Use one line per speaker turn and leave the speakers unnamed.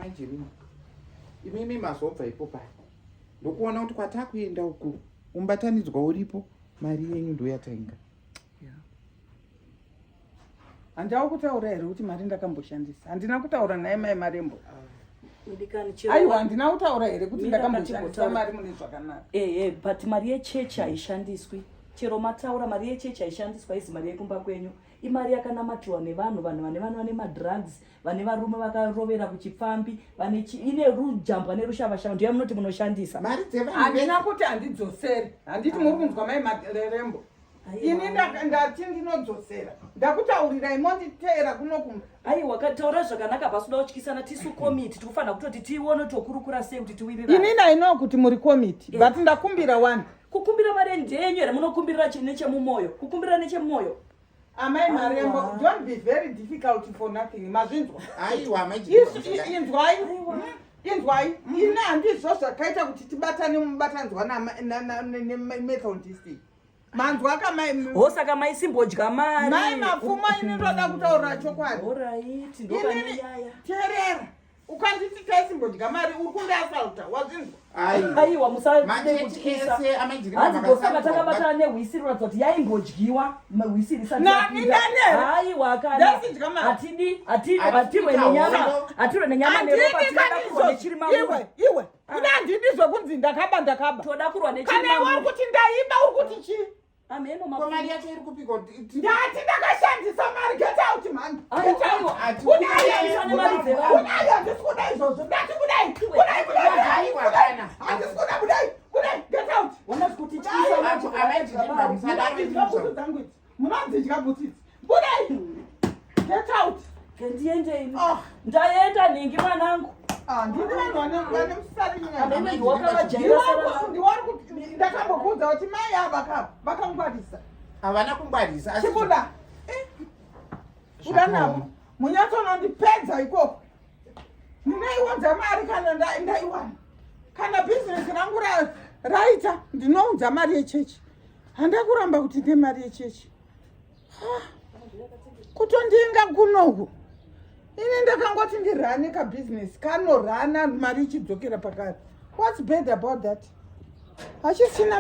Amai Jerima, imimi mazobva ipo pari ndokuona kuti kwatakuenda uku mubatanidzwa uripo, mari yenyu ndoyatainga.
Handiawo kutaura here kuti mari ndakamboshandisa? Handina kutaura naye mai Marembo.
Mudikani, chero
Aiwa, handina kutaura here kuti
Mira
ndakamboshandisa
katimbotaura.
mari mune zvakanaka?
Ehe, but mari yechechi haishandiswi. Chero mataura, mari yechechi haishandiswa. Izi mari yekumba kwenyu, imari yakanamatiwa nevanhu, vanhu vane vana vane madrugs, vane varume vakarovera kuchipfambi, vane ine rujambwa nerushavashava, ndiyo yamunoti munoshandisa.
Mari dzevanhu
Handina kuti handidzoseri. Handiti muri kunzwa, mai Marembo? Ini ndati ndinodzosera. Ndakutaurirai, monditeera kuno kumba.
Aiwa, taura zvakanaka, pasi kuda kutyisana. Tisu komiti, tikufanira kutoti tione tokurukura sei kuti tiwirirane.
Inini I know kuti muri komiti, but ndakumbira one.
Kukumbira mari ndeyenyu here? Munokumbirira nechemumwoyo, kukumbira nechemumwoyo.
Amai Marembo,
Aiwa.
don't be very difficult for nothing. Mazvinzwa?
Aiwa, amai
Inzwai, inzwai, ini handizvo zvakaita kuti tibatane mubatanidzwa neMethodist. Manzwa kamai?
Ho, saka maisimbodya mari?
Mai Mapfumo, ini ndoda kutaurira chokwadi.
Alright,
Inini
ndopanenyaya.
Teerera, ukanditi taisimbodya mari, uri kundiasalta. Wazvinzwa?
Aiwa, musade
Machechi
kutyisa.
ese, amai Jirima,
Hanzi ndosaka
makasarudzwa.
takabatana nehwisiri, kuratidza kuti yaimbodyiwa hwisiri isati
Nani,
yapinda.
nani here?
Aiwa, kana
Ndaisidya mari.
hatidi, hatidi,
Hatidi
hatirwe nenyama,
kahondo.
hatirwe nenyama neropa.
Handidi
Tinoda
kani
kurwa
izvozvo.
nechirimamuri.
Iwe, iwe, ine handidi zvokunzi ndakaba, ndakaba.
Toda kurwa
Kana iwe uri
nechirimamuri.
kuti ndaiba, uri kuti chii?
Ameno.
Ko mari yacho iri kupiko?
Ndati ndakashandisa mari. Get out, man.
Aiwa,
Get out.
aiwa.
Kudai,
Nemari dzevanhu.
kudai, handisi kuda izvozvo. Ndati kudai, kudai, kudai, kudai,
Aiwa,
kudai.
kana.
Handisi kuda. Kudai, kudai, get out.
Ona kutityisa manje.
Amai Jirima, musadaro.
Munonzidya bhutsu dzangu idzi, munonzidya bhutsu idzi. Budai, get out.
Ngendiende ini.
Oh.
Ndaenda nhingi, mwanangu.
Ah, ndini vanhu vane musari.
Amene ndiwakavajaira.
Nyaya ndakambokuudza kuti mai ava kava vakangwarisa.
Havana kungwarisa, asi
Chibuda, buda navo.
Zvakaoma.
Munyatsonondipedza ikoko. Ndinoiunza mari kana ndaiwana, kana bhizinesi rangu raita, ndinounza mari yechechi. Handakuramba kuti ndemari yechechi. Ah, kutondinga kunoku. Ini ndakangoti ndirane kabhizinesi kanorana, mari ichidzokera pakare. What's bad about that? Hachisina.